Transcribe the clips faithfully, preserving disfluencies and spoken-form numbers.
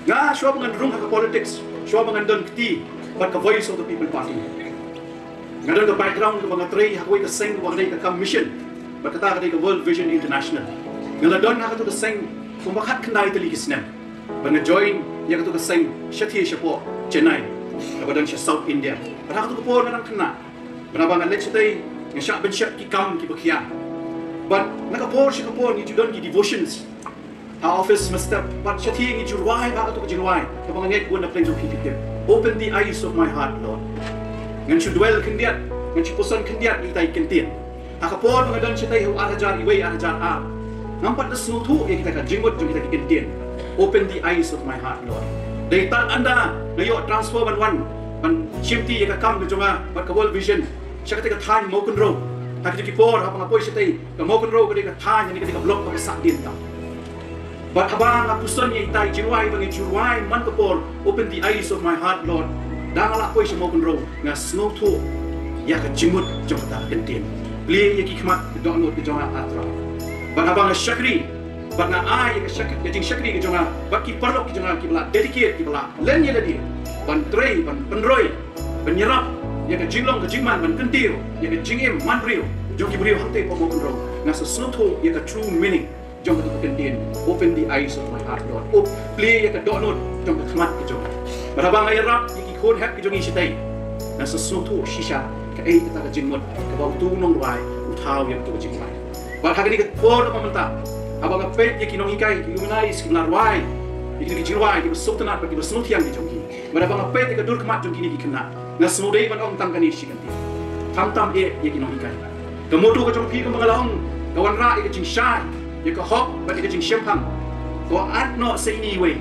Nga shuwa ba ngan rung ha ka politics, shuwa ba ngan don kti bad ka Voice of the People Party, nga don ka background kaba nga trei ha kawei ka seng kaba ka dei ka kam mission, bad kata ka dei ka World Vision International. Nga la don ha katu ka seng kumba khatkhyndai tylli ki snem. Bad nga join ïa katu ka seng shathie shapoh Chennai, kaba don sha South India. Bad ha katu ka por nga dang khynnah. Bad haba nga leit shatei, nga shah ban shad ki kam kiba khia. Bad na ka por sha ka por ngi ju don ki devotions ha office mynstep, bad shathie ngi ju rwai ba katu ka jingrwai kaba nga ngeit bun na pdeng jong phi phi tip: Open the eyes of my heart, Lord. Ngan shu dwell khyndiat, ngan shu puson khyndiat ïa itai i kyntien. Ha ka por ba nga don shatei ha u ar hajar wei, ar hajar ar, ngam pat da sngewthuh ïa kita ka jingmut jong kita ki kyntien: Open the eyes of my heart, Lord. Dei tad ynda nga ïoh transfer ban wan ban shimti ïa ka kam ka jong nga bad ka World Vision sha katei ka thaiñ Mawkynrew. Ha kito ki por haba nga poi shatei, ka Mawkynrew ka dei ka thaiñ, ne ka dei ka block kaba sahdien tam. Bad haba nga puson ïa itai i jingrwai ba ngi ju rwai man ka por Open the eyes of my heart, Lord, da nga lah poi sha Mawkynrew, nga sngewthuh ïa ka jingmut jong kata ka kyntien: Plie ïa ki khmat dohnud ka jong nga, ah Trai. Bad haba nga shakri, bad nga ai ïa ka shak-, ka jingshakri ka jong nga bad ki paralok ki jong nga kiba la dedicate, kiba la len ïa lade ban trei, ban pynroi, ban ïarap ïa ka jinglong ka jingman, ban kyntiew ïa ka jingim manbriew jong ki briew hangtei hapoh Mawkynrew, nga sa sngewthuh ïa ka true meaning jong katu ka kyntien: Open the eyes of my heart, Lord. Up, plie ïa ka dohnud jong ka khmat ka jong nga. Bad haba nga ïarap ïa ki khun hep ki jong ngi shatei, nga sa sngewthuh shisha kaei kata ka jingmut kaba utu u nongrwai u thaw ïa katu ka jingrwai. Bad ha kane ka por kaba mynta, haba nga peit ïa ki nonghikai, ki luminais kiba la rwai ïa kine ki jingrwai kiba sngewtynnat bad kiba sngewthiang ki jong ki, bad haba nga peit ïa ka dur khmat jong kine ki khynnah, nga sngewdei ban ong tang kane shi kyntien: Khamtam eh ïa ki nonghikai. Ka motto ka jong phi, kumba nga la ong, ka wanrah ïa ka jingshai, ïa ka hok bad ïa ka jingshemphang. To act noh sa ine iwei,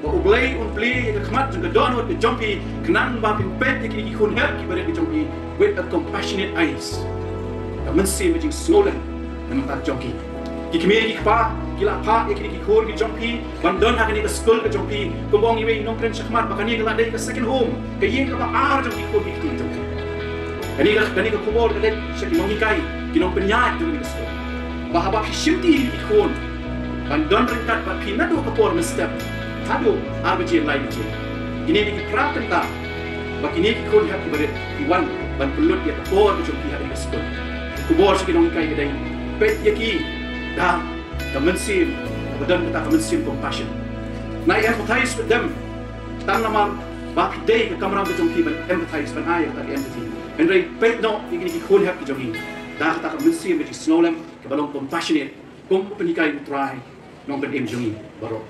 ba U Blei un plie ïa ka khmat jong ka dohnud ka jong phi, khnang ba phin peit ïa kine ki khun hep kiba rit ki jong phi with a compassionate eyes. Ka mynsiem ka jingsngewlem na ka bynta jong ki. Ki kmie ki kpa ki la phah ïa kine ki khun ki jong phi ban don ha kane ka skul ka jong phi. Kumba ong iwei i nongkren shakhmat ba kane ka la dei ka second home, ka ïing kaba ar jong ki khun ki kti jong phi. Kane ka, kane ka khubor ka dei sha ki nonghikai, ki nongpynïaid jong kane ka skul, ba haba phi shimti ïa ki khun ban don ryngkat bad phi naduh ka por mynstep haduh ar baje lai baje, kine dei ki pra kynta ba kine ki khun hep kiba rit ki wan ban pynlut ïa ka por ka jong ki ha kane ka skul. Ka khubor sha ki nonghikai ka dei: Peit ïa ki da ka mynsiem kaba don kata ka mynsiem compassion. Nai empathize with them. Tang namar ba phi dei ka kamram ka jong phi ban empathize, ban ai ïa kata ka empathy. Hynrei peit noh ïa kine ki khun hep ki jong ngi da kata ka mynsiem ka jingsngewlem kaba long compassionate, kum u pynhikai U Trai, Nongpynim jong ngi baroh.